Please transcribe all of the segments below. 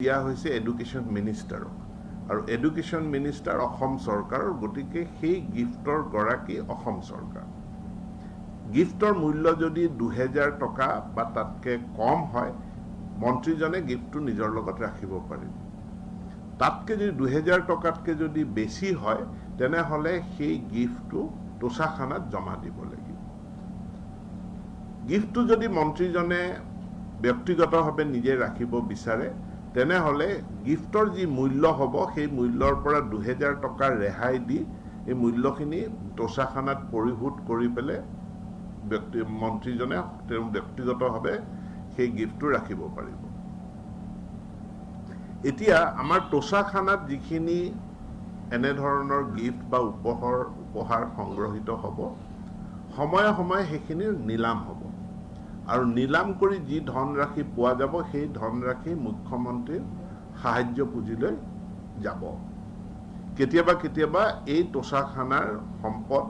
দিয়া হৈছে এডুকেশ্যন মিনিষ্টাৰক আৰু এডুকেশ্যন মিনিষ্টাৰ অসম চৰকাৰৰ, গতিকে সেই গিফ্টৰ গৰাকী অসম চৰকাৰ। গিফ্টৰ মূল্য যদি 2000 টকা বা তাতকৈ কম হয়, মন্ত্ৰীজনে গিফ্টটো নিজৰ লগত ৰাখিব পাৰিব। তাতকৈ যদি 2000 টকাতকৈ যদি বেছি হয়, তেনেহ'লে সেই গিফ্টটো তোষাখানাত জমা দিব লাগিব। গিফ্টটো যদি মন্ত্ৰীজনে ব্যক্তিগতভাৱে নিজে ৰাখিব বিচাৰে, তেনেহ'লে গিফ্টৰ যি মূল্য হ'ব সেই মূল্যৰ পৰা 2000 টকা ৰেহাই দি এই মূল্যখিনি তোষাখানাত পৰিশোধ কৰি পেলাই মন্ত্ৰীজনে তেওঁ ব্যক্তিগতভাৱে সেই গিফ্টটো ৰাখিব পাৰিব। এতিয়া আমাৰ তোষাখানাত যিখিনি এনেধৰণৰ গিফ্ট বা উপহাৰ সংগ্ৰহিত হ'ব, সময়ে সময়ে সেইখিনি নিলাম হ'ব আৰু নিলাম কৰি যি ধনৰাশি পোৱা যাব সেই ধনৰাশি মুখ্যমন্ত্ৰীৰ সাহায্য পুঁজিলৈ যাব। কেতিয়াবা কেতিয়াবা এই তোষাখানাৰ সম্পদ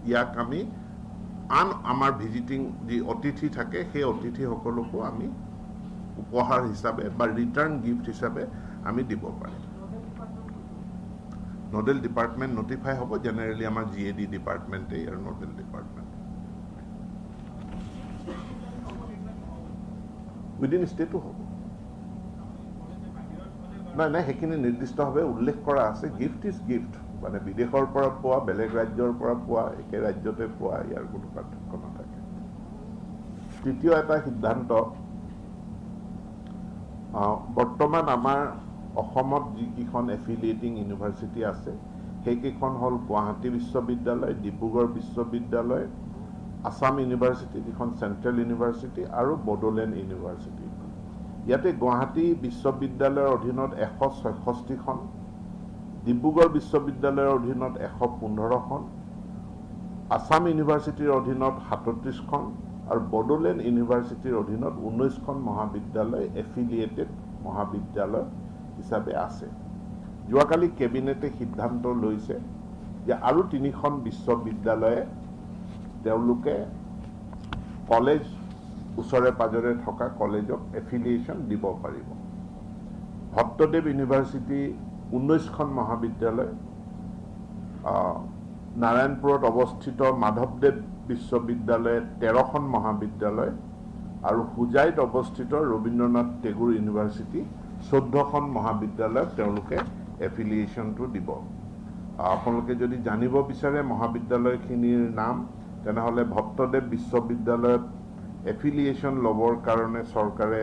ইয়াক আমি আন আমাৰ ভিজিটিং যি অতিথি থাকে সেই অতিথিসকলকো আমি উপহাৰ হিচাপে বা ৰিটাৰ্ণ গিফ্ট হিচাপে আমি দিব পাৰিম। নডেল ডিপাৰ্টমেণ্ট নটিফাই হ'ব, জেনেৰেলি আমাৰ GAD ডিপাৰ্টমেণ্টেই ইয়াৰ নডেল ডিপাৰ্টমেণ্ট। উইদিন ষ্টেটো হ'ব। নাই নাই, সেইখিনি নিৰ্দিষ্টভাৱে উল্লেখ কৰা আছে। গিফ্ট is gift, মানে বিদেশৰ পৰা পোৱা, বেলেগ ৰাজ্যৰ পৰা পোৱা, একে ৰাজ্যতে পোৱা, ইয়াৰ কোনো পাৰ্থক্য নাথাকে। তৃতীয় এটা সিদ্ধান্ত, বৰ্তমান আমাৰ অসমত যিকেইখন এফিলিয়েটিং ইউনিভাৰ্চিটি আছে সেইকেইখন হ'ল গুৱাহাটী বিশ্ববিদ্যালয়, ডিব্ৰুগড় বিশ্ববিদ্যালয়, আছাম ইউনিভাৰ্চিটি যিখন চেণ্ট্ৰেল ইউনিভাৰ্চিটি আৰু বডোলেণ্ড ইউনিভাৰ্চিটি। ইয়াতে গুৱাহাটী বিশ্ববিদ্যালয়ৰ অধীনত 166খন, ডিব্ৰুগড় বিশ্ববিদ্যালয়ৰ অধীনত 115খন, আছাম ইউনিভাৰ্চিটিৰ অধীনত 37খন আৰু বডোলেণ্ড ইউনিভাৰ্চিটিৰ অধীনত 19খন মহাবিদ্যালয় এফিলিয়েটেড মহাবিদ্যালয় হিচাপে আছে। যোৱাকালি কেবিনেটে সিদ্ধান্ত লৈছে যে আৰু 3খন বিশ্ববিদ্যালয়ে তেওঁলোকে কলেজ ওচৰে পাজৰে থকা কলেজক এফিলিয়েশ্যন দিব পাৰিব। ভট্টদেৱ ইউনিভাৰ্চিটি 19খন মহাবিদ্যালয়, নাৰায়ণপুৰত অৱস্থিত মাধৱদেৱ বিশ্ববিদ্যালয়ে 13খন মহাবিদ্যালয় আৰু হোজাইত অৱস্থিত ৰবীন্দ্ৰনাথ টেগুৰ ইউনিভাৰ্চিটি 14খন মহাবিদ্যালয়ক তেওঁলোকে এফিলিয়েশ্যনটো দিব। আপোনালোকে যদি জানিব বিচাৰে মহাবিদ্যালয়খিনিৰ নাম, তেনেহ'লে ভট্টদেৱ বিশ্ববিদ্যালয়ত এফিলিয়েশ্যন ল'বৰ কাৰণে চৰকাৰে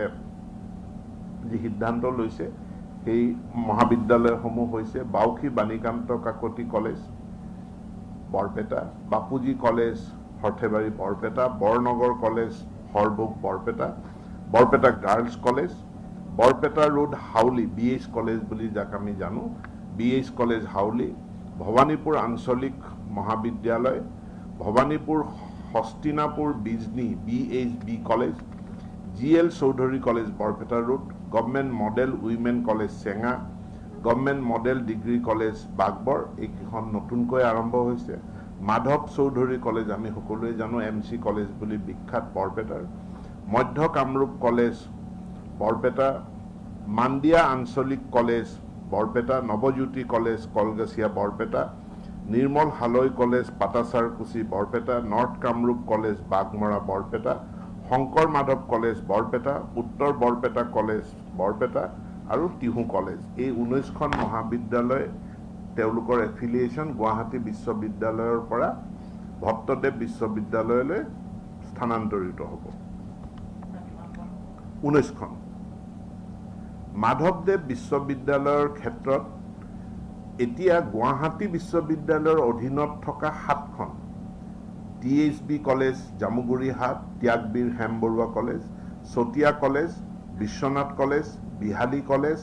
যি সিদ্ধান্ত লৈছে সেই মহাবিদ্যালয়সমূহ হৈছে Bausi Banikanta Kakati college Barpeta, Bapuji college Sarthebari Barpeta, Barnagar college Sorbhog Barpeta, Barpeta girls college, Barpeta road Howly BH college বুলি যাক আমি জানো, BH college Howly, Bhawanipur Anchalik Mahavidyalaya, Bhawanipur Hastinapur Bijni BHB college, GL Chowdhury college Barpeta road, government model women college Chenga, government model degree college Baghbar, এইকেইখন নতুনকৈ আৰম্ভ হৈছে। Madhav Choudhury college আমি সকলোৱে জানো, MC college বুলি বিখ্যাত বৰপেটাৰ, মধ্য কামৰূপ কলেজ বৰপেটা, মাণ্ডিয়া আঞ্চলিক college Barpeta, Nabajyoti college Kalgachia Barpeta, Nirmal Haloi college Patacharkuchi Barpeta, north Kamrup college Baghmara Barpeta, Shankar Madhav college Barpeta, Uttar Barpeta college Barpeta আৰু টিহু কলেজ। এই 19খন মহাবিদ্যালয় তেওঁলোকৰ এফিলিয়েশ্যন গুৱাহাটী বিশ্ববিদ্যালয়ৰ পৰা ভট্টদেৱ বিশ্ববিদ্যালয়লৈ স্থানান্তৰিত হ'ব। 19খন। মাধৱদেৱ বিশ্ববিদ্যালয়ৰ ক্ষেত্ৰত এতিয়া গুৱাহাটী বিশ্ববিদ্যালয়ৰ অধীনত থকা 7খন, THB college Jamugurihat, Tyagbir Hem Barua college, Chatia college, Biswanath college, Bihali college,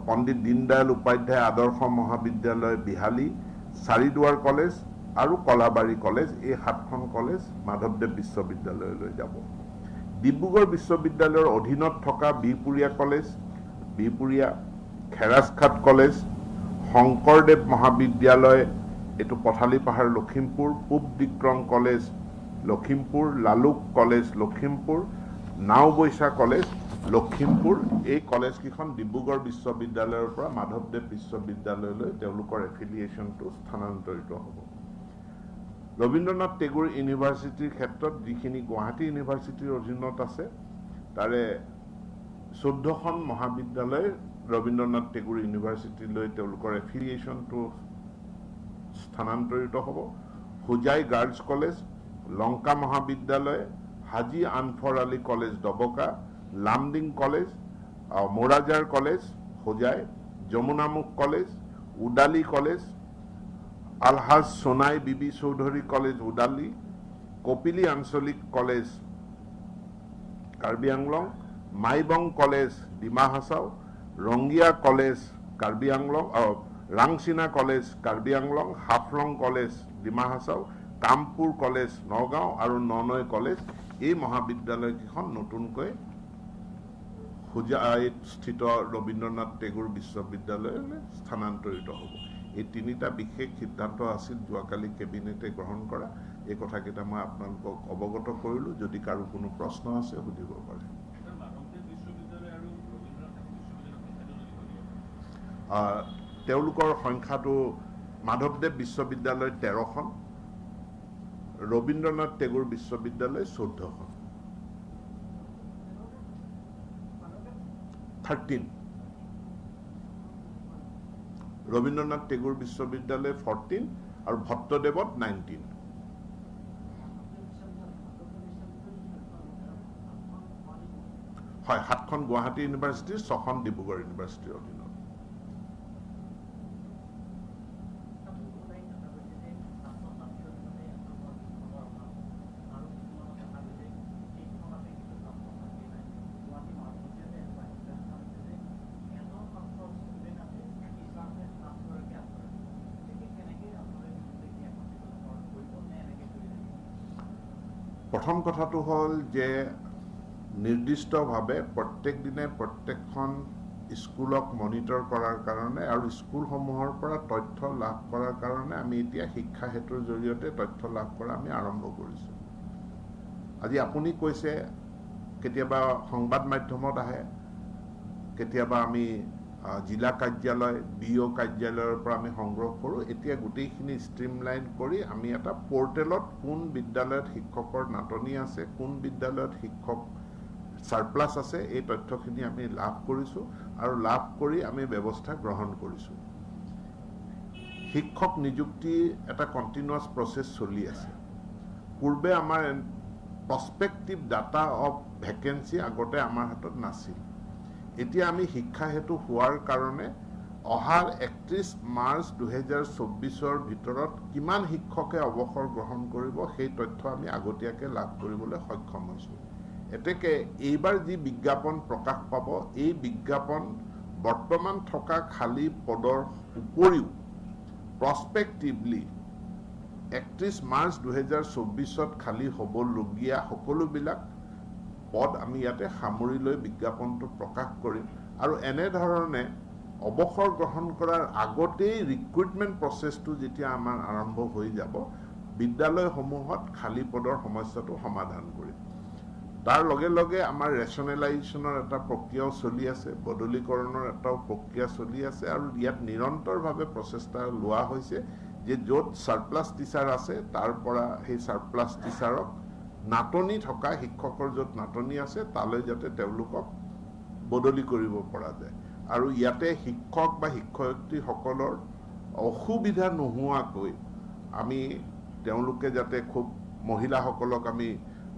Pandit Deendayal Upadhyay Adarsha Mahavidyalaya Bihali, Charduar college আৰু কলাবাৰী কলেজ, এই 7খন কলেজ মাধৱদেৱ বিশ্ববিদ্যালয়লৈ যাব। ডিব্ৰুগড় বিশ্ববিদ্যালয়ৰ অধীনত থকা বিহপুৰীয়া কলেজ, বিহপুৰীয়া, খেৰাজখাট কলেজ, শংকৰদেৱ মহাবিদ্যালয় এইটো পথালি পাহাৰ লখিমপুৰ, পূব Dikrong college Lakhimpur, Laluk college Lakhimpur, Naoboicha college, Lakhimpur এই কলেজকেইখন ডিব্ৰুগড় বিশ্ববিদ্যালয়ৰ পৰা মাধৱদেৱ বিশ্ববিদ্যালয়লৈ তেওঁলোকৰ এফিলিয়েশ্যনটো স্থানান্তৰিত হ'ব। ৰবীন্দ্ৰনাথ টেগুৰ ইউনিভাৰ্চিটিৰ ক্ষেত্ৰত যিখিনি গুৱাহাটী ইউনিভাৰ্চিটিৰ অধীনত আছে, তাৰে 14খন মহাবিদ্যালয় ৰবীন্দ্ৰনাথ টেগুৰ ইউনিভাৰ্চিটিলৈ তেওঁলোকৰ এফিলিয়েশ্যনটো স্থানান্তৰিত হ'ব। হোজাই গাৰ্লছ কলেজ, লংকা মহাবিদ্যালয়, Haji Anfar Ali college Dabaka, Lumding college, Morajhar college Hojai, Jamunamukh college, Udali college, Alhaj Sonai Bibi Chowdhury college Udali, Kopili Anchalik college Karbi Anglong, Maibong college Dima Hasao, Rangia college Karbi Anglong, Rangsina college Karbi Anglong, Haflong college Dima Hasao, Kampur college Nagaon আৰু Nonoi college, এই মহাবিদ্যালয়কেইখন নতুনকৈ হোজাইস্থিত ৰবীন্দ্ৰনাথ টেগুৰ বিশ্ববিদ্যালয়লৈ স্থানান্তৰিত হ'ব। এই তিনিটা বিশেষ সিদ্ধান্ত আছিল যোৱাকালি কেবিনেটে গ্ৰহণ কৰা। এই কথাকেইটা মই আপোনালোকক অৱগত কৰিলোঁ। যদি কাৰো কোনো প্ৰশ্ন আছে সুধিব পাৰে। তেওঁলোকৰ সংখ্যাটো মাধৱদেৱ বিশ্ববিদ্যালয় 13খন, ৰবীন্দ্ৰনাথ টেগুৰ বিশ্ববিদ্যালয় 14খন, 13। ৰবীন্দ্ৰনাথ টেগুৰ বিশ্ববিদ্যালয় 14 আৰু ভট্টদেৱত 19। হয়, 7খন গুৱাহাটী ইউনিভাৰ্চিটিৰ, 6খন ডিব্ৰুগড় ইউনিভাৰ্চিটিৰ অধীনত। প্ৰথম কথাটো হ'ল যে নিৰ্দিষ্টভাৱে প্ৰত্যেক দিনে প্ৰত্যেকখন স্কুলক মনিটৰ কৰাৰ কাৰণে আৰু স্কুলসমূহৰ পৰা তথ্য লাভ কৰাৰ কাৰণে আমি এতিয়া শিক্ষা সেতুৰ জৰিয়তে তথ্য লাভ কৰা আমি আৰম্ভ কৰিছোঁ। আজি আপুনি কৈছে, কেতিয়াবা সংবাদ মাধ্যমত আহে, কেতিয়াবা আমি জিলা কাৰ্যালয়, বি অ' কাৰ্যালয়ৰ পৰা আমি সংগ্ৰহ কৰোঁ। এতিয়া গোটেইখিনি ষ্ট্ৰীমলাইন কৰি আমি এটা পৰ্টেলত কোন বিদ্যালয়ত শিক্ষকৰ নাটনি আছে, কোন বিদ্যালয়ত শিক্ষক ছাৰপ্লাছ আছে, এই তথ্যখিনি আমি লাভ কৰিছোঁ আৰু লাভ কৰি আমি ব্যৱস্থা গ্ৰহণ কৰিছোঁ। শিক্ষক নিযুক্তি এটা কণ্টিনিউৱাছ প্ৰচেছ চলি আছে। পূৰ্বে আমাৰ প্ৰস্পেক্টিভ ডাটা অফ ভেকেঞ্চি আগতে আমাৰ হাতত নাছিল। এতিয়া আমি শিক্ষা সেতু হোৱাৰ কাৰণে অহা 31 মাৰ্চ 2024ৰ ভিতৰত কিমান শিক্ষকে অৱসৰ গ্ৰহণ কৰিব সেই তথ্য আমি আগতীয়াকৈ লাভ কৰিবলৈ সক্ষম হৈছোঁ। এতেকে এইবাৰ যি বিজ্ঞাপন প্ৰকাশ পাব, এই বিজ্ঞাপন বৰ্তমান থকা খালী পদৰ উপৰিও প্ৰস্পেক্টিভলি 31 মাৰ্চ 2024ত খালী হ'বলগীয়া সকলোবিলাক পদ আমি ইয়াতে সামৰি লৈ বিজ্ঞাপনটো প্ৰকাশ কৰিম। আৰু এনেধৰণে অৱসৰ গ্ৰহণ কৰাৰ আগতেই ৰিক্ৰুইটমেণ্ট প্ৰচেছটো যেতিয়া আমাৰ আৰম্ভ হৈ যাব, বিদ্যালয়সমূহত খালী পদৰ সমস্যাটো সমাধান কৰিম। তাৰ লগে লগে আমাৰ ৰেচনেলাইজেশ্যনৰ এটা প্ৰক্ৰিয়াও চলি আছে, বদলীকৰণৰ এটাও প্ৰক্ৰিয়া চলি আছে আৰু ইয়াত নিৰন্তৰভাৱে প্ৰচেষ্টা লোৱা হৈছে যে য'ত ছাৰপ্লাছ টিচাৰ আছে তাৰ পৰা সেই ছাৰপ্লাছ টিচাৰক নাটনি থকা শিক্ষকৰ য'ত নাটনি আছে তালৈ যাতে তেওঁলোকক বদলি কৰিব পৰা যায়। আৰু ইয়াতে শিক্ষক বা শিক্ষয়িত্ৰীসকলৰ অসুবিধা নোহোৱাকৈ আমি তেওঁলোকে যাতে খুব মহিলাসকলক আমি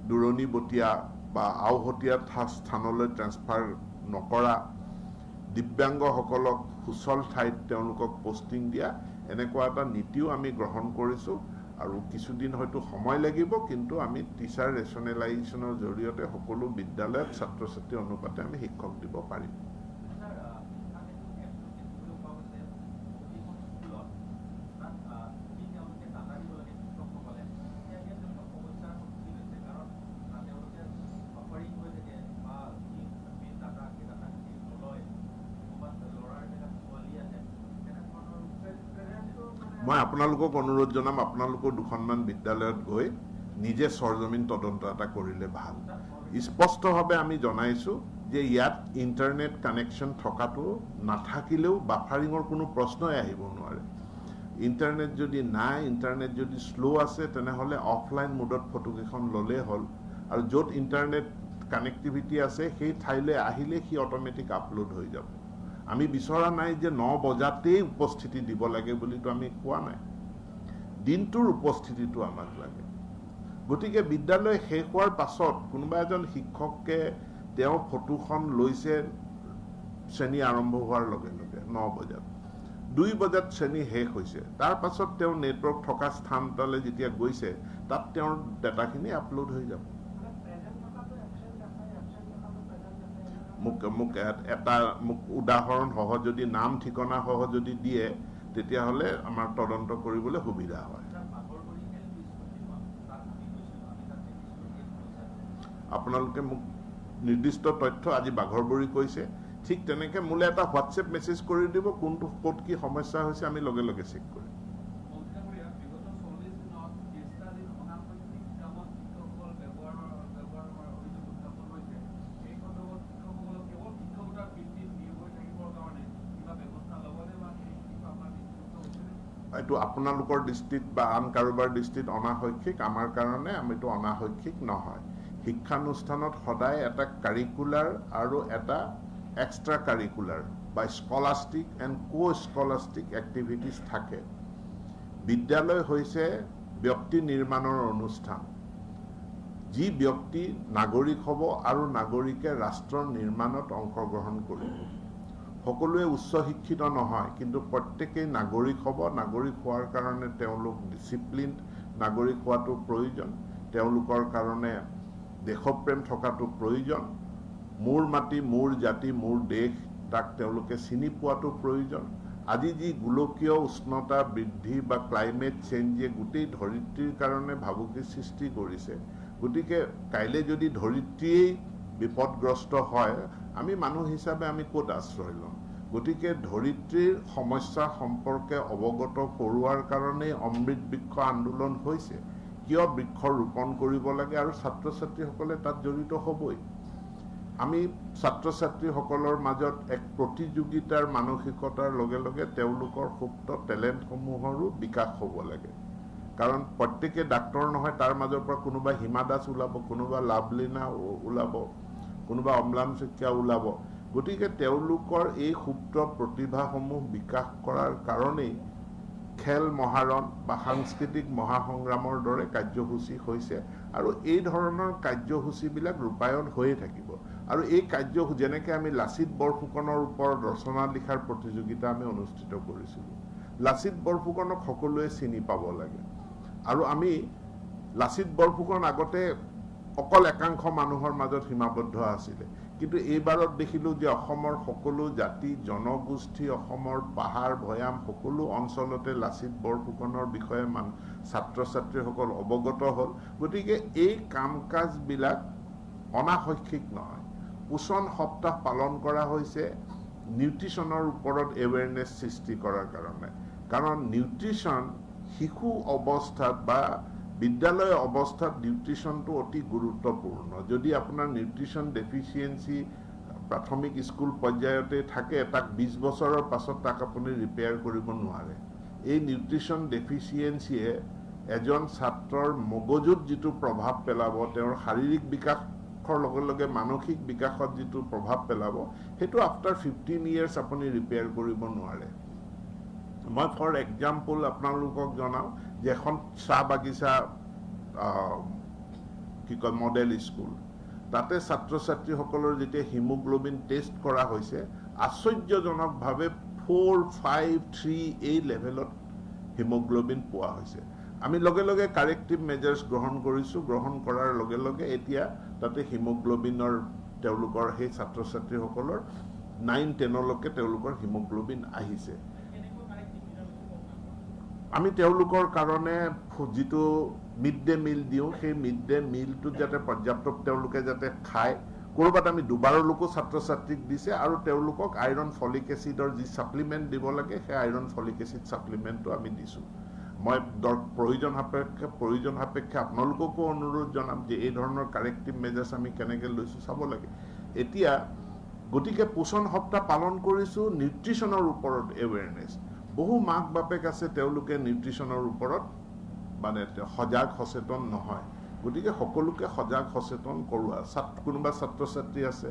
দূৰণিবটীয়া বা আওহতীয়া স্থানলৈ ট্ৰেন্সফাৰ নকৰা, দিব্যাংগসকলক সুচল ঠাইত তেওঁলোকক পষ্টিং দিয়া, এনেকুৱা এটা নীতিও আমি গ্ৰহণ কৰিছোঁ। আৰু কিছুদিন হয়তো সময় লাগিব, কিন্তু আমি টিচাৰ ৰেচনেলাইজেশ্যনৰ জৰিয়তে সকলো বিদ্যালয়ত ছাত্ৰ ছাত্ৰী অনুপাতে আমি শিক্ষক দিব পাৰিম। মই আপোনালোকক অনুৰোধ জনাম, আপোনালোকৰ দুখনমান বিদ্যালয়ত গৈ নিজে সৰজমিন তদন্ত এটা কৰিলে ভাল। স্পষ্টভাৱে আমি জনাইছোঁ, যে ইয়াত ইণ্টাৰনেট কানেকশ্যন থকাটো নাথাকিলেও বাফাৰিঙৰ কোনো প্ৰশ্নই আহিব নোৱাৰে। ইণ্টাৰনেট যদি নাই, ইণ্টাৰনেট যদি শ্ল' আছে, তেনেহ'লে অফলাইন মোডত ফটোকেইখন ল'লেই হ'ল, আৰু য'ত ইণ্টাৰনেট কানেক্টিভিটি আছে সেই ঠাইলৈ আহিলে সি অট'মেটিক আপলোড হৈ যাব। আমি বিচৰা নাই যে 9 বজাতেই উপস্থিতি দিব লাগে বুলিতো আমি কোৱা নাই, দিনটোৰ উপস্থিতিটো আমাক লাগে। গতিকে বিদ্যালয় শেষ হোৱাৰ পাছত কোনোবা এজন শিক্ষকে তেওঁ ফটোখন লৈছে শ্ৰেণী আৰম্ভ হোৱাৰ লগে লগে 9 বজাত, 2 বজাত শ্ৰেণী শেষ হৈছে, তাৰ পাছত তেওঁ নেটৱৰ্ক থকা স্থানটালৈ যেতিয়া গৈছে তাত তেওঁৰ ডাটাখিনি আপলোড হৈ যাব। মোক এটা মোক উদাহৰণসহ যদি নাম ঠিকনাসহ যদি দিয়ে তেতিয়াহ'লে আমাৰ তদন্ত কৰিবলৈ সুবিধা হয়। আপোনালোকে মোক নিৰ্দিষ্ট তথ্য আজি বাঘৰবৰী কৈছে, ঠিক তেনেকৈ মোলৈ এটা হোৱাটছএপ মেছেজ কৰি দিব কোনটো ক'ত কি সমস্যা হৈছে, আমি লগে লগে চেক কৰিম। এইটো আপোনালোকৰ দৃষ্টিত বা আন কাৰোবাৰ দৃষ্টিত অনাশৈক্ষিক, আমাৰ কাৰণে আমিতো অনাশৈক্ষিক নহয়। শিক্ষানুষ্ঠানত সদায় এটা কাৰিকুলাৰ আৰু এটা এক্সট্ৰা কাৰিকুলাৰ বা scholastic and co scholastic activities থাকে। বিদ্যালয় হৈছে ব্যক্তি নিৰ্মাণৰ অনুষ্ঠান, যি ব্যক্তি নাগৰিক হ'ব আৰু নাগৰিকে ৰাষ্ট্ৰৰ নিৰ্মাণত অংশগ্ৰহণ কৰিব। সকলোৱে উচ্চ শিক্ষিত নহয়, কিন্তু প্ৰত্যেকেই নাগৰিক হ'ব। নাগৰিক হোৱাৰ কাৰণে তেওঁলোক ডিচিপ্লিন নাগৰিক হোৱাটো প্ৰয়োজন, তেওঁলোকৰ কাৰণে দেশপ্ৰেম থকাটো প্ৰয়োজন, মোৰ মাটি মোৰ জাতি মোৰ দেশ তাক তেওঁলোকে চিনি পোৱাটো প্ৰয়োজন। আজি যি গোলকীয় উষ্ণতা বৃদ্ধি বা ক্লাইমেট চেঞ্জে গোটেই ধৰিত্ৰীৰ কাৰণে ভাবুকি সৃষ্টি কৰিছে, গতিকে কাইলৈ যদি ধৰিত্ৰীয়েই বিপদগ্ৰস্ত হয়, আমি মানুহ হিচাপে আমি ক'ত আশ্ৰয় ল'ম? গতিকে ধৰিত্ৰীৰ সমস্যা সম্পৰ্কে অৱগত কৰোৱাৰ কাৰণেই অমৃত বৃক্ষ আন্দোলন হৈছে। কিয় বৃক্ষ ৰোপণ কৰিব লাগে আৰু ছাত্ৰ ছাত্ৰীসকলে তাত জড়িত হ'বই। আমি ছাত্ৰ ছাত্ৰীসকলৰ মাজত এক প্ৰতিযোগিতাৰ মানসিকতাৰ লগে লগে তেওঁলোকৰ সুপ্ত টেলেণ্টসমূহৰো বিকাশ হ'ব লাগে। কাৰণ প্ৰত্যেকে ডাক্তৰ নহয়, তাৰ মাজৰ পৰা কোনোবা হিমা দাস ওলাব, কোনোবা লাভলীনা ওলাব, কোনোবা অম্লান শইকীয়া ওলাব। গতিকে তেওঁলোকৰ এই সুপ্ত প্ৰতিভাসমূহ বিকাশ কৰাৰ কাৰণেই খেল মহাৰণ বা সাংস্কৃতিক মহাসংগ্ৰামৰ দৰে কাৰ্যসূচী হৈছে, আৰু এই ধৰণৰ কাৰ্যসূচীবিলাক ৰূপায়ণ হৈয়ে থাকিব। আৰু এই কাৰ্য যেনেকৈ আমি লাচিত বৰফুকনৰ ওপৰত ৰচনা লিখাৰ প্ৰতিযোগিতা আমি অনুষ্ঠিত কৰিছিলোঁ, লাচিত বৰফুকনক সকলোৱে চিনি পাব লাগে। আৰু আমি লাচিত বৰফুকন আগতে অকল একাংশ মানুহৰ মাজত সীমাবদ্ধ আছিলে, কিন্তু এইবাৰত দেখিলোঁ যে অসমৰ সকলো জাতি জনগোষ্ঠী, অসমৰ পাহাৰ ভৈয়াম সকলো অঞ্চলতে লাচিত বৰফুকনৰ বিষয়ে ছাত্ৰ ছাত্ৰীসকল অৱগত হ'ল। গতিকে এই কাম কাজবিলাক অনাশৈক্ষিক নহয়। পোষণ সপ্তাহ পালন কৰা হৈছে নিউট্ৰিশ্যনৰ ওপৰত এৱেৰনেছ সৃষ্টি কৰাৰ কাৰণে, কাৰণ নিউট্ৰিশ্যন শিশু অৱস্থাত বা বিদ্যালয় অৱস্থাত নিউট্ৰিশ্যনটো অতি গুৰুত্বপূৰ্ণ। যদি আপোনাৰ নিউট্ৰিশ্যন ডেফিচিয়েঞ্চি প্ৰাথমিক স্কুল পৰ্যায়তে থাকে, তাক 20 বছৰৰ পাছত তাক আপুনি ৰিপেয়াৰ কৰিব নোৱাৰে। এই নিউট্ৰিশ্যন ডেফিচিয়েঞ্চিয়ে এজন ছাত্ৰৰ মগজুত যিটো প্ৰভাৱ পেলাব, তেওঁৰ শাৰীৰিক বিকাশৰ লগে লগে মানসিক বিকাশত যিটো প্ৰভাৱ পেলাব, সেইটো আফটাৰ 15 ইয়াৰ্ছ আপুনি ৰিপেয়াৰ কৰিব নোৱাৰে। মই ফৰ এক্সাম্পল আপোনালোকক জনাওঁ যে এখন চাহ বাগিচা কি কয় মডেল স্কুল, তাতে ছাত্ৰ ছাত্ৰীসকলৰ যেতিয়া হিমোগ্ল'বিন টেষ্ট কৰা হৈছে, আশ্চৰ্যজনকভাৱে 4, 5, 3 এই লেভেলত হিমোগ্ল'বিন পোৱা হৈছে। আমি লগে লগে কাৰেক্টিভ মেজাৰ্ছ গ্ৰহণ কৰিছোঁ। গ্ৰহণ কৰাৰ লগে লগে এতিয়া তাতে হিমোগ্ল'বিনৰ তেওঁলোকৰ সেই ছাত্ৰ ছাত্ৰীসকলৰ 9, 10লৈকে তেওঁলোকৰ হিমোগ্ল'বিন আহিছে। আমি তেওঁলোকৰ কাৰণে যিটো মিড ডে মিল দিওঁ, সেই মিড ডে মিলটোত যাতে পৰ্যাপ্ত তেওঁলোকে যাতে খায়, ক'ৰবাত আমি দুবাৰলৈকো ছাত্ৰ ছাত্ৰীক দিছে, আৰু তেওঁলোকক আইৰণ ফলিক এচিডৰ যি ছাপ্লিমেণ্ট দিব লাগে, সেই আইৰণ ফলিক এচিড ছাপ্লিমেণ্টটো আমি দিছোঁ। মই প্ৰয়োজন সাপেক্ষে আপোনালোককো অনুৰোধ জনাম যে এই ধৰণৰ কাৰেক্টিভ মেজাৰ্ছ আমি কেনেকৈ লৈছোঁ চাব লাগে। এতিয়া গতিকে পোষণ সপ্তাহ পালন কৰিছোঁ নিউট্ৰিশ্যনৰ ওপৰত এৱেৰনেছ। বহু মাক বাপেক আছে তেওঁলোকে নিউট্ৰিশ্যনৰ ওপৰত মানে সজাগ সচেতন নহয়, গতিকে সকলোকে সজাগ সচেতন কৰোৱা। কোনোবা ছাত্ৰ ছাত্ৰী আছে,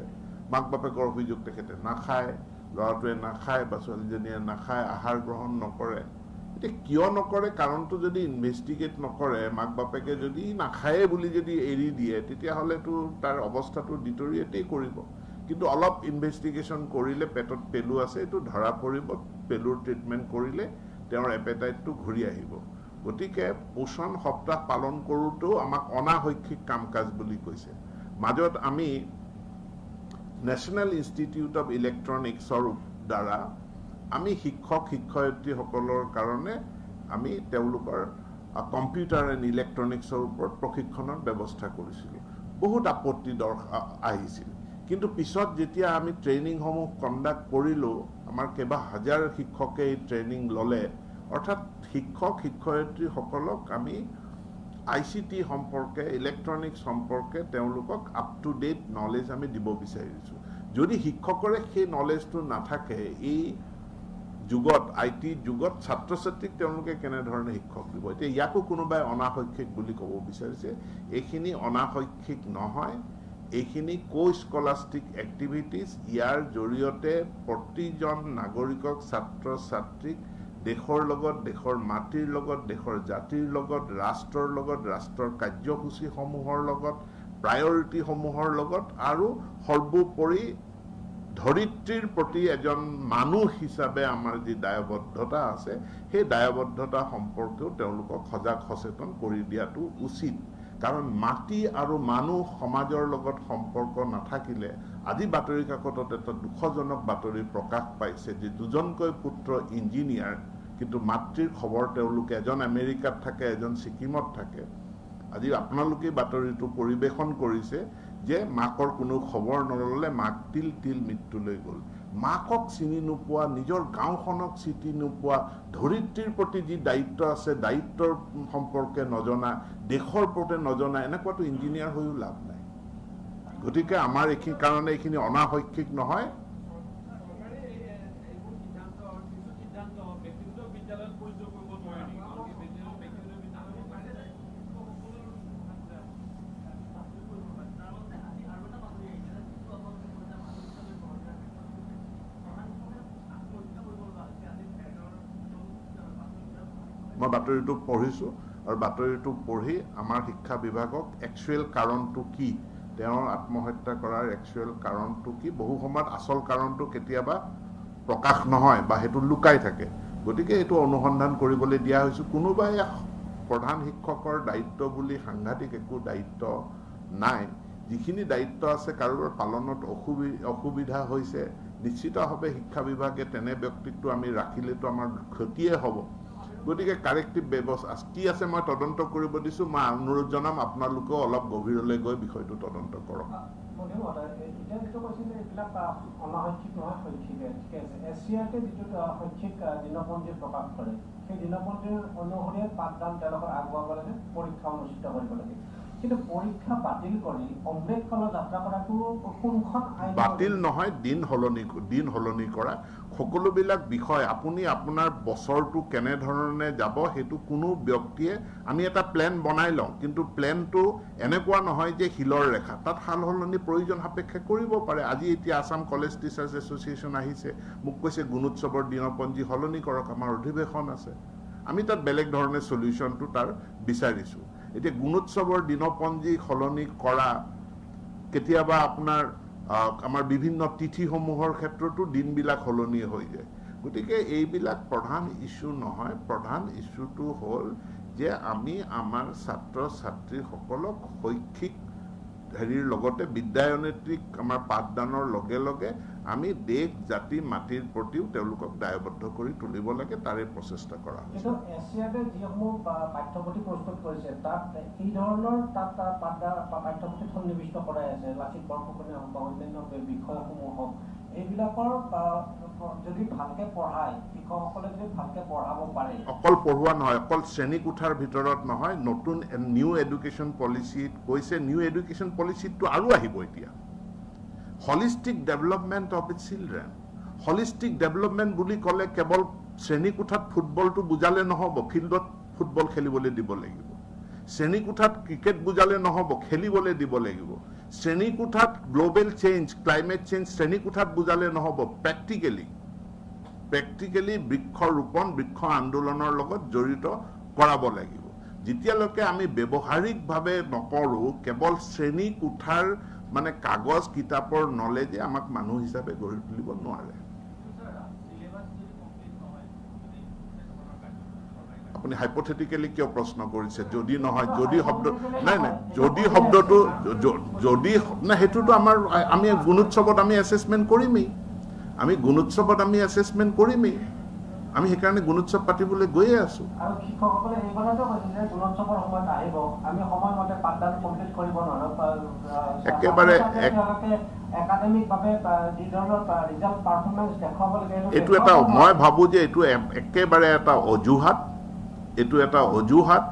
মাক বাপেকৰ অভিযোগ তেখেতে নাখায়, ল'ৰাটোৱে নাখায় বা ছোৱালীজনীয়ে নাখায়, আহাৰ গ্ৰহণ নকৰে। এতিয়া কিয় নকৰে কাৰণটো যদি ইনভেষ্টিগেট নকৰে, মাক বাপেকে যদি নাখায়ে বুলি যদি এৰি দিয়ে, তেতিয়াহ'লেতো তাৰ অৱস্থাটো ডিটৰিয়েটেই কৰিব। কিন্তু অলপ ইনভেষ্টিগেশ্যন কৰিলে পেটত পেলু আছে এইটো ধৰা পৰিব, পেলুৰ ট্ৰিটমেণ্ট কৰিলে তেওঁৰ এপেটাইটটো ঘূৰি আহিব। গতিকে পোষণ সপ্তাহ পালন কৰোঁতেও আমাক অনাশৈক্ষিক কাম কাজ বুলি কৈছে। মাজত আমি নেশ্যনেল ইনষ্টিটিউট অফ ইলেক্ট্ৰনিক্সৰ দ্বাৰা আমি শিক্ষক শিক্ষয়িত্ৰীসকলৰ কাৰণে আমি তেওঁলোকৰ কম্পিউটাৰ এণ্ড ইলেক্ট্ৰনিক্সৰ ওপৰত প্ৰশিক্ষণৰ ব্যৱস্থা কৰিছিলোঁ। বহুত আপত্তি আহিছিল, কিন্তু পিছত যেতিয়া আমি ট্ৰেইনিংসমূহ কণ্ডাক্ট কৰিলোঁ, আমাৰ কেইবা হাজাৰ শিক্ষকে এই ট্ৰেইনিং ল'লে। অৰ্থাৎ শিক্ষক শিক্ষয়িত্ৰীসকলক আমি ICT সম্পৰ্কে, ইলেক্ট্ৰনিক্স সম্পৰ্কে তেওঁলোকক আপ টু ডেট নলেজ আমি দিব বিচাৰিছোঁ। যদি শিক্ষকৰে সেই নলেজটো নাথাকে, এই যুগত IT যুগত ছাত্ৰ ছাত্ৰীক তেওঁলোকে কেনেধৰণে শিক্ষক দিব? এতিয়া ইয়াকো কোনোবাই অনাশৈক্ষিক বুলি ক'ব বিচাৰিছে। এইখিনি অনাশৈক্ষিক নহয়, এইখিনি কো স্কলাষ্টিক এক্টিভিটিজ। ইয়াৰ জৰিয়তে প্ৰতিজন নাগৰিকক, ছাত্ৰ ছাত্ৰীক দেশৰ লগত, দেশৰ মাটিৰ লগত, দেশৰ জাতিৰ লগত, ৰাষ্ট্ৰৰ লগত, ৰাষ্ট্ৰৰ কাৰ্যসূচীসমূহৰ লগত, প্ৰায়ৰিটিসমূহৰ লগত আৰু সৰ্বোপৰি ধৰিত্ৰীৰ প্ৰতি এজন মানুহ হিচাপে আমাৰ যি দায়বদ্ধতা আছে, সেই দায়বদ্ধতা সম্পৰ্কেও তেওঁলোকক সজাগ সচেতন কৰি দিয়াটো উচিত। কাৰণ মাটি আৰু মানুহ সমাজৰ লগত সম্পৰ্ক নাথাকিলে, আজি বাতৰি কাকতত এটা দুখজনক বাতৰি প্ৰকাশ পাইছে যে দুজনকৈ পুত্ৰ ইঞ্জিনিয়াৰ, কিন্তু মাতৃৰ খবৰ তেওঁলোকে, এজন আমেৰিকাত থাকে, এজন ছিকিমত থাকে। আজি আপোনালোকেই বাতৰিটো পৰিৱেশন কৰিছে যে মাকৰ কোনো খবৰ নল'লে, মাক তিল তিল মৃত্যুলৈ গ'ল। মাকক চিনি নোপোৱা, নিজৰ গাঁওখনক চিনি নোপোৱা, ধৰিত্ৰীৰ প্ৰতি যি দায়িত্ব আছে দায়িত্বৰ সম্পৰ্কে নজনা, দেশৰ প্ৰতি নজনা, এনেকুৱাতো ইঞ্জিনিয়াৰ হৈও লাভ নাই। গতিকে আমাৰ এইখিনি কাৰণে এইখিনি অনাশৈক্ষিক নহয়। মই বাতৰিটো পঢ়িছোঁ আৰু বাতৰিটো পঢ়ি আমাৰ শিক্ষা বিভাগক একচুৱেল কাৰণটো কি, তেওঁৰ আত্মহত্যা কৰাৰ একচুৱেল কাৰণটো কি, বহু সময়ত আচল কাৰণটো কেতিয়াবা প্ৰকাশ নহয় বা সেইটো লুকাই থাকে, গতিকে এইটো অনুসন্ধান কৰিবলৈ দিয়া হৈছে। কোনোবাই প্ৰধান শিক্ষকৰ দায়িত্ব বুলি সাংঘাতিক একো দায়িত্ব নাই, যিখিনি দায়িত্ব আছে কাৰোবাৰ পালনত অসুবিধা হৈছে, নিশ্চিতভাৱে শিক্ষা বিভাগে তেনে ব্যক্তিকটো আমি ৰাখিলেতো আমাৰ ক্ষতিয়ে হ'ব। গতিকে কাৰেক্টিভ ব্যৱস্থা কি আছে মই তদন্ত কৰিব দিছোঁ। মই অনুৰোধ জনাম আপোনালোকেও অলপ গভীৰলৈ গৈ বিষয়টো তদন্ত কৰক। বাতিল নহয়, দিন সলনি কৰা সকলোবিলাক বিষয় আপুনি আপোনাৰ বছৰটো কেনেধৰণে যাব সেইটো কোনো ব্যক্তিয়ে, আমি এটা প্লেন বনাই লওঁ, কিন্তু প্লেনটো এনেকুৱা নহয় যে শিলৰ ৰেখা, তাত সাল সলনি প্ৰয়োজন সাপেক্ষে কৰিব পাৰে। আজি এতিয়া আছাম কলেজ টিচাৰ্ছ এছ'চিয়েশ্যন আহিছে, মোক কৈছে গুণোৎসৱৰ দিনপঞ্জী সলনি কৰক, আমাৰ অধিৱেশন আছে, আমি তাত বেলেগ ধৰণে চলিউশ্যনটো তাৰ বিচাৰিছোঁ। এতিয়া গুণোৎসৱৰ দিনপঞ্জী সলনি কৰা, কেতিয়াবা আপোনাৰ আমাৰ বিভিন্ন তিথিসমূহৰ ক্ষেত্ৰতো দিনবিলাক সলনি হৈ যায়। গতিকে এইবিলাক প্ৰধান ইছ্যু নহয়, প্ৰধান ইছ্যুটো হ'ল যে আমি আমাৰ ছাত্ৰ ছাত্ৰীসকলক শৈক্ষিক হেৰিৰ লগতে বিদ্যায়নৈতিক আমাৰ পাঠদানৰ লগে লগে আমি দেশ জাতি মাটিৰ প্ৰতিও তেওঁলোকক দায়বদ্ধ কৰি তুলিব লাগে, তাৰে প্ৰচেষ্টা কৰা হৈছে। অকল পঢ়োৱা নহয়, অকল শ্ৰেণীকোঠাৰ ভিতৰত নহয়, নতুন নিউ এডুকেশ্যন পলিচিত কৈছে, নিউ এডুকেশ্যন পলিচিতটো আৰু আহিব। এতিয়া Holistic development of the children. Holistic development বুলি ক'লে কেৱল শ্ৰেণীকোঠাত ফুটবলটো বুজালে নহ'ব, ফিল্ডত ফুটবল খেলিবলৈ দিব লাগিব। শ্ৰেণীকোঠাত ক্ৰিকেট বুজালে নহ'ব, খেলিবলৈ দিব লাগিব। শ্ৰেণীকোঠাত গ্ল'বেল চেঞ্জ, ক্লাইমেট চেঞ্জ শ্ৰেণীকোঠাত বুজালে নহ'ব, প্ৰেক্টিকেলি বৃক্ষৰোপণ, বৃক্ষ আন্দোলনৰ লগত জড়িত কৰাব লাগিব। যেতিয়ালৈকে আমি ব্যৱহাৰিকভাৱে নকৰোঁ, কেৱল শ্ৰেণীকোঠাৰ মানে কাগজ কিতাপৰ নলেজে আমাক মানুহ হিচাপে গঢ়ি তুলিব নোৱাৰে। আপুনি হাইপথেটিকেলি কিয় প্ৰশ্ন কৰিছে? যদি নহয়, যদি শব্দ নাই নাই যদি শব্দটো যদি নাই, সেইটোতো আমাৰ আমি গুণোৎসৱত আমি এছেচমেণ্ট কৰিমেই, আমি গুণোৎসৱত আমি এছেচমেণ্ট কৰিমেই, আমি সেইকাৰণে গুণোৎসৱ পাতিবলৈ গৈয়ে আছোঁ। একেবাৰে এইটো এটা, মই ভাবোঁ যে এইটো একেবাৰে এটা অজুহাত, এইটো এটা অজুহাত।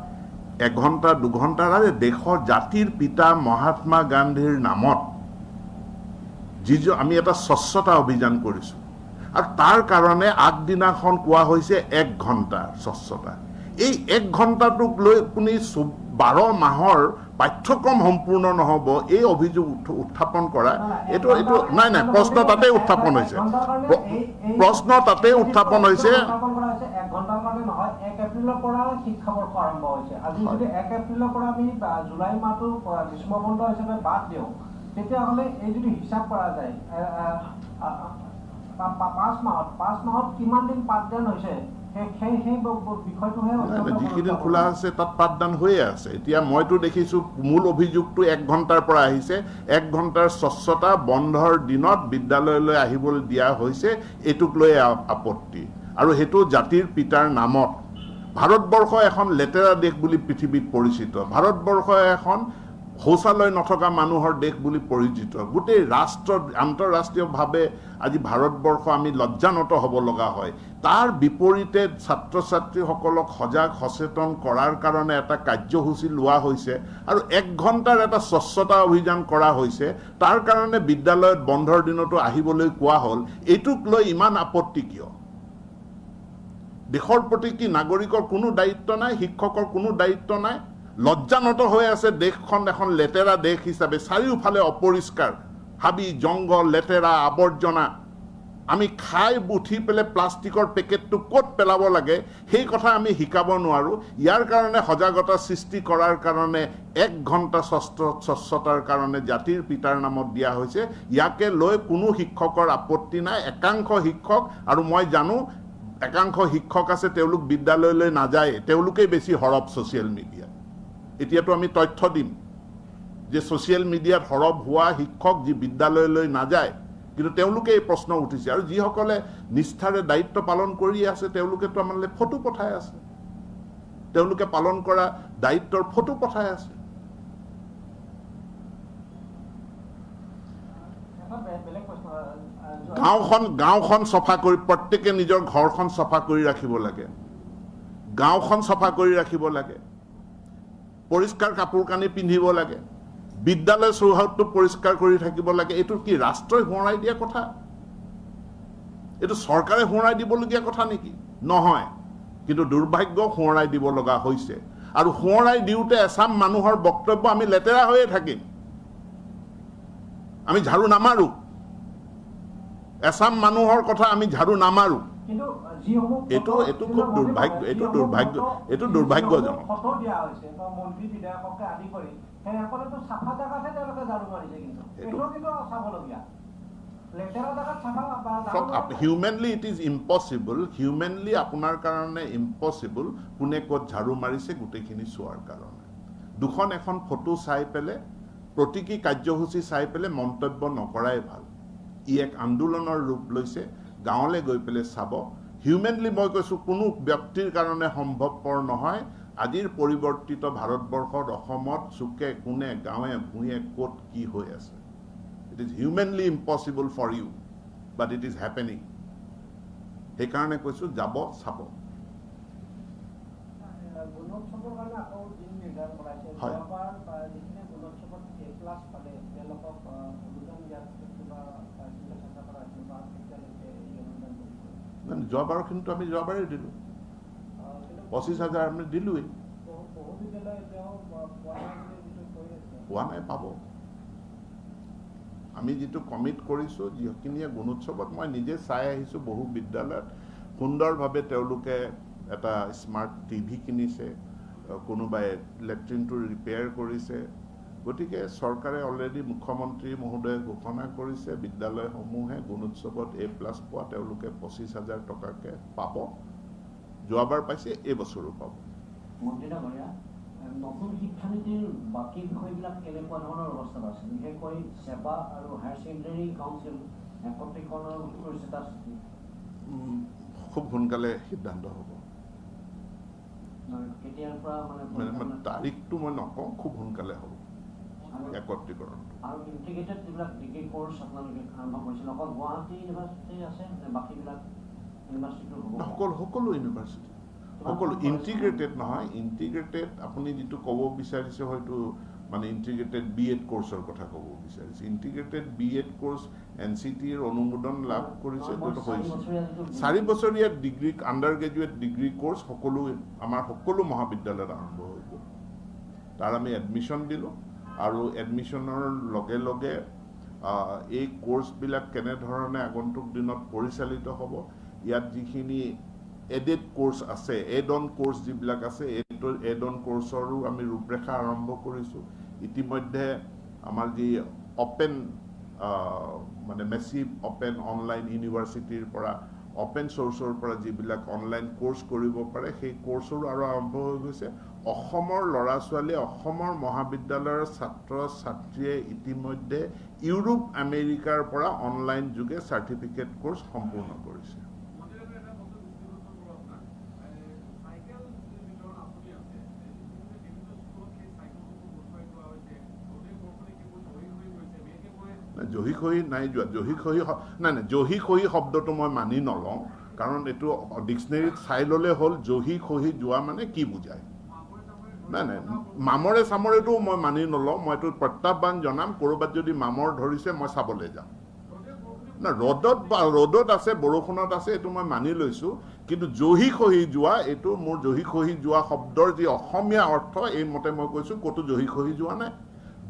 এঘণ্টা দুঘণ্টাৰ আৰে দেশৰ জাতিৰ পিতা মহাত্মা গান্ধীৰ নামত যিটো আমি এটা স্বচ্ছতা অভিযান কৰিছোঁ, আৰু তাৰ কাৰণে আগদিনাখন কোৱা হৈছে 1 ঘণ্টা স্বচ্ছতা। এই 1 ঘণ্টাটোক লৈ আপুনি 12 মাহৰ পাঠ্যক্ৰম সম্পূৰ্ণ নহ'ব, এই অভিযোগ উত্থাপন কৰা এইটো এইটো নাই নাই প্ৰশ্ন তাতেই উত্থাপন হৈছে, প্ৰশ্ন তাতেই উত্থাপন হৈছে। তেতিয়াহ'লে এই যদি হিচাপ কৰা যায় 5 মাহত কিমান দিন পাঠদান হৈছে, যিকেইদিন খোলা আছে তাত পাঠদান হৈয়ে আছে। এতিয়া মইতো দেখিছোঁ মূল অভিযোগটো 1 ঘণ্টাৰ পৰা আহিছে। 1 ঘণ্টাৰ স্বচ্ছতা বন্ধৰ দিনত বিদ্যালয়লৈ আহিবলৈ দিয়া হৈছে, এইটোক লৈ আপত্তি, আৰু সেইটো জাতিৰ পিতাৰ নামত। ভাৰতবৰ্ষ এখন লেতেৰা দেশ বুলি পৃথিৱীত পৰিচিত, ভাৰতবৰ্ষ এখন শৌচালয় নথকা মানুহৰ দেশ বুলি পৰিচিত। গোটেই ৰাষ্ট্ৰ আন্তঃৰাষ্ট্ৰীয়ভাৱে আজি ভাৰতবৰ্ষ আমি লজ্জানত হ'ব লগা হয়। তাৰ বিপৰীতে ছাত্ৰ ছাত্ৰীসকলক সজাগ সচেতন কৰাৰ কাৰণে এটা কাৰ্যসূচী লোৱা হৈছে আৰু 1 ঘণ্টাৰ এটা স্বচ্ছতা অভিযান কৰা হৈছে। তাৰ কাৰণে বিদ্যালয়ত বন্ধৰ দিনতো আহিবলৈ কোৱা হ'ল। এইটোক লৈ ইমান আপত্তি কিয়? দেশৰ প্ৰতি কি নাগৰিকৰ কোনো দায়িত্ব নাই? শিক্ষকৰ কোনো দায়িত্ব নাই? লজ্জানত হৈ আছে দেশখন এখন লেতেৰা দেশ হিচাপে, চাৰিওফালে অপৰিষ্কাৰ, হাবি জংঘল, লেতেৰা আৱৰ্জনা। আমি খাই উঠি পেলাই প্লাষ্টিকৰ পেকেটটো ক'ত পেলাব লাগে সেই কথা আমি শিকাব নোৱাৰোঁ। ইয়াৰ কাৰণে সজাগতা সৃষ্টি কৰাৰ কাৰণে 1 ঘণ্টা স্বচ্ছতাৰ কাৰণে জাতিৰ পিতাৰ নামত দিয়া হৈছে। ইয়াকে লৈ কোনো শিক্ষকৰ আপত্তি নাই। একাংশ শিক্ষক, আৰু মই জানো একাংশ শিক্ষক আছে তেওঁলোক বিদ্যালয়লৈ নাযায়, তেওঁলোকেই বেছি সৰব ছ'চিয়েল মিডিয়াত। এতিয়াতো আমি তথ্য দিম যে ছ'চিয়েল মিডিয়াত সৰব হোৱা শিক্ষক যি বিদ্যালয়লৈ নাযায়, কিন্তু তেওঁলোকে এই প্ৰশ্ন উঠিছে। আৰু যিসকলে নিষ্ঠাৰে দায়িত্ব পালন কৰি আছে তেওঁলোকেতো আমালৈ ফটো পঠাই আছে, তেওঁলোকে পালন কৰা দায়িত্বৰ ফটো পঠাই আছে। গাঁওখন চফা কৰি, প্ৰত্যেকে নিজৰ ঘৰখন চফা কৰি ৰাখিব লাগে, গাঁওখন চফা কৰি ৰাখিব লাগে, পৰিষ্কাৰ কাপোৰ কানি পিন্ধিব লাগে, বিদ্যালয় চৌহদটো পৰিষ্কাৰ কৰি থাকিব লাগে। এইটো কি ৰাষ্ট্ৰই সোঁৱৰাই দিয়া কথা? এইটো চৰকাৰে সোঁৱৰাই দিবলগীয়া কথা নেকি? নহয়, কিন্তু দুৰ্ভাগ্য সোঁৱৰাই দিব লগা হৈছে। আৰু সোঁৱৰাই দিওঁতে এচাম মানুহৰ বক্তব্য, আমি লেতেৰা হৈয়ে থাকিম, আমি ঝাড়ু নামাৰোঁ। এচাম মানুহৰ কথা, আমি ঝাড়ু নামাৰোঁ। এইটো এইটো খুব দুৰ্ভাগ্য, এইটো দুৰ্ভাগ্য, এইটো দুৰ্ভাগ্যজনক। Humanly it is impossible, humanly আপোনাৰ কাৰণে ইম্পচিবল কোনে ক'ত ঝাড়ু মাৰিছে গোটেইখিনি চোৱাৰ কাৰণে। দুখন এখন ফটো চাই পেলাই, প্ৰতীকী কাৰ্যসূচী চাই পেলাই মন্তব্য নকৰাই ভাল। ই এক আন্দোলনৰ ৰূপ লৈছে, গাঁৱলৈ গৈ পেলাই চাব। হিউমেনলি মই কৈছোঁ, কোনো ব্যক্তিৰ কাৰণে সম্ভৱপৰ নহয়। আজিৰ পৰিৱৰ্তিত ভাৰতবৰ্ষত, অসমত চুকে কোণে, গাঁৱে ভূঞে ক'ত কি হৈ আছে, it is humanly impossible for you, but it is happening. সেইকাৰণে কৈছোঁ, যাব চাব। হয়। যোৱাবাৰখিনিতো আমি যোৱাবাৰেই দিলোঁ, 25,000 আমি দিলোঁৱেই। পোৱা নাই, পাব। আমি যিটো কমিট কৰিছোঁ, যিখিনিয়ে গুণোৎসৱত মই নিজে চাই আহিছোঁ, বহু বিদ্যালয়ত সুন্দৰভাৱে তেওঁলোকে এটা স্মাৰ্ট টিভি কিনিছে, কোনোবাই লেট্ৰিনটো ৰিপেয়াৰ কৰিছে। গতিকে চৰকাৰে অলৰেডি মুখ্যমন্ত্ৰী মহোদয়ে ঘোষণা কৰিছে, বিদ্যালয়সমূহে গুণোৎসৱত এ প্লাছ পোৱা তেওঁলোকে 25,000 টকাকৈ পাব। যোৱাবাৰ পাইছে, এইবছৰো পাব। নতুন শিক্ষানীতিৰ বাকী বিষয়বিলাক কেনেকুৱা ধৰণৰ অৱস্থাত আছে? বিশেষকৈ ছেবা আৰু হায়াৰ ছেকেণ্ডেৰী কাউন্সিল একত্ৰীকৰণৰ কৰিছে, তাৰ খুব সোনকালে সিদ্ধান্ত হ'ব। কেতিয়াৰ পৰা মানে তাৰিখটো মই নকওঁ, খুব সোনকালে হ'ব একত্ৰীকৰণ। আৰু ইণ্টিগ্ৰেটেড যিবিলাক ডিগ্ৰী কোৰ্চ আপোনালোকে আৰম্ভ কৰিছিল, অকল গুৱাহাটী ইউনিভাৰ্চিটি আছে নে বাকীবিলাক ইউনিভাৰ্চিটিও হ'ব? সকলো ইউনিভাৰ্চিটি, সকলো ইণ্টিগ্ৰেটেড নহয়। ইণ্টিগ্ৰেটেড আপুনি যিটো ক'ব বিচাৰিছে হয়তো মানে ইণ্টিগ্ৰেটেড বি এড কোৰ্চৰ কথা ক'ব বিচাৰিছে। Integrated B Ed course N C টিৰ অনুমোদন লাভ কৰিছে, হৈছে 4 বছৰীয়া degree, under graduate degree course সকলো আমাৰ সকলো মহাবিদ্যালয়ত আৰম্ভ হৈ গ'ল। তাৰ আমি এডমিশ্যন দিলোঁ আৰু এডমিশ্যনৰ লগে লগে এই কোৰ্চবিলাক কেনেধৰণে আগন্তুক দিনত পৰিচালিত হ'ব, ইয়াত যিখিনি এডেড কোৰ্চ আছে, এড অন কোৰ্চ যিবিলাক আছে, এড অন কোৰ্চৰো আমি ৰূপৰেখা আৰম্ভ কৰিছোঁ। ইতিমধ্যে আমাৰ যি অপেন মানে মেচিভ অপেন অনলাইন ইউনিভাৰ্চিটিৰ পৰা, অপেন চ'ৰ্চৰ পৰা যিবিলাক অনলাইন কোৰ্চ কৰিব পাৰে, সেই কোৰ্চৰো আৰু আৰম্ভ হৈ গৈছে। অসমৰ ল'ৰা ছোৱালীয়ে, অসমৰ মহাবিদ্যালয়ৰ ছাত্ৰ ছাত্ৰীয়ে ইতিমধ্যে ইউৰোপ আমেৰিকাৰ পৰা অনলাইন যোগে চাৰ্টিফিকেট কোৰ্চ সম্পূৰ্ণ কৰিছে। জহি খহি নাই যোৱা, জহি খহি নাই নাই, জহি খহি শব্দটো মই মানি নলওঁ, কাৰণ এইটো ডিক্সনেৰীত চাই ল'লে হ'ল জহি খহি যোৱা মানে কি বুজায়। নাই নাই, মামৰে চামৰেটো মই মানি নলওঁ, মই এইটো প্ৰত্যাহ্বান জনাম, ক'ৰবাত যদি মামৰ ধৰিছে মই চাবলৈ যাম। না, ৰ'দত বা ৰ'দত আছে, বৰষুণত আছে, এইটো মই মানি লৈছোঁ, কিন্তু জহি খহি যোৱা, এইটো মোৰ জহি খহি যোৱা শব্দৰ যি অসমীয়া অৰ্থ, এই মতে মই কৈছোঁ ক'তো জহি খহি যোৱা নাই।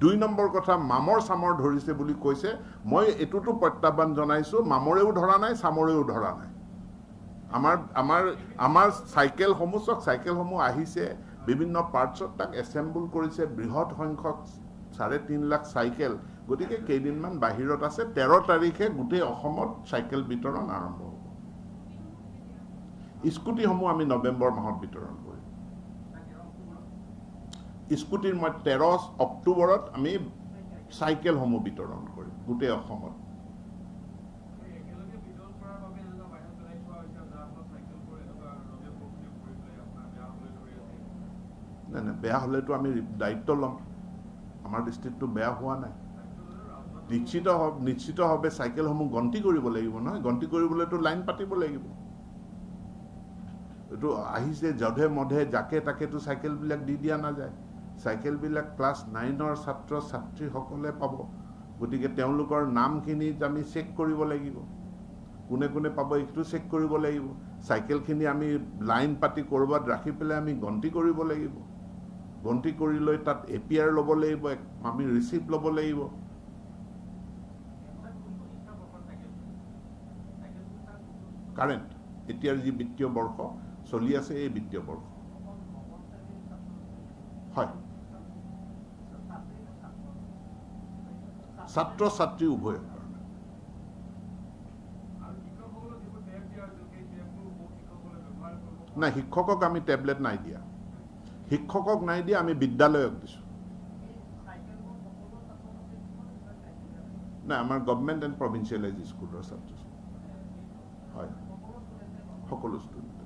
2 নম্বৰ কথা, মামৰ চামৰ ধৰিছে বুলি কৈছে, মই এইটোতো প্ৰত্যাহ্বান জনাইছোঁ, মামৰেও ধৰা নাই, চামৰেও ধৰা নাই। আমাৰ আমাৰ আমাৰ চাইকেলসমূহ চাওক, চাইকেলসমূহ আহিছে বিভিন্ন পাৰ্টছত, তাক এছেম্বল কৰিছে বৃহৎ সংখ্যক 3.5 লাখ চাইকেল। গতিকে কেইদিনমান বাহিৰত আছে, 13 তাৰিখে গোটেই অসমত চাইকেল বিতৰণ আৰম্ভ হ'ব। স্কুটিসমূহ আমি নৱেম্বৰ মাহত বিতৰণ কৰিম। স্কুটিৰ মই 13 অক্টোবৰত আমি চাইকেলসমূহ বিতৰণ কৰিম গোটেই অসমত। নাই নাই, বেয়া হ'লেতো আমি দায়িত্ব ল'ম, আমাৰ দৃষ্টিতটো বেয়া হোৱা নাই। নিশ্চিতভাৱে চাইকেলসমূহ গন্তি কৰিব লাগিব নহয়, গন্তি কৰিবলৈতো লাইন পাতিব লাগিব। এইটো আহিছে যধে মধে যাকে তাকেতো চাইকেলবিলাক দি দিয়া নাযায়। চাইকেলবিলাক ক্লাছ 9ৰ ছাত্ৰ ছাত্ৰীসকলে পাব, গতিকে তেওঁলোকৰ নামখিনিত আমি চেক কৰিব লাগিব, কোনে কোনে পাব এইটো চেক কৰিব লাগিব। চাইকেলখিনি আমি লাইন পাতি ক'ৰবাত ৰাখি পেলাই আমি গন্তি কৰিব লাগিব, গন্তি কৰি লৈ তাত এ পি আৰ ল'ব লাগিব, আমি ৰিচিপ্ট ল'ব লাগিব। কাৰেণ্ট এতিয়াৰ যি বিত্তীয় বৰ্ষ চলি আছে, এই বিত্তীয় বৰ্ষ হয়, ছাত্ৰ ছাত্ৰী উভয়ৰ কাৰণে। নাই, শিক্ষকক আমি টেবলেট নাই দিয়া, শিক্ষকক নাই দিয়া, আমি বিদ্যালয়ক দিছোঁ। নাই, আমাৰ গভমেণ্ট এণ্ড প্ৰভিঞ্চিয়েলাইজ স্কুলৰ ছাত্ৰ ছাত্ৰী হয়, সকলো ষ্টুডেণ্ট।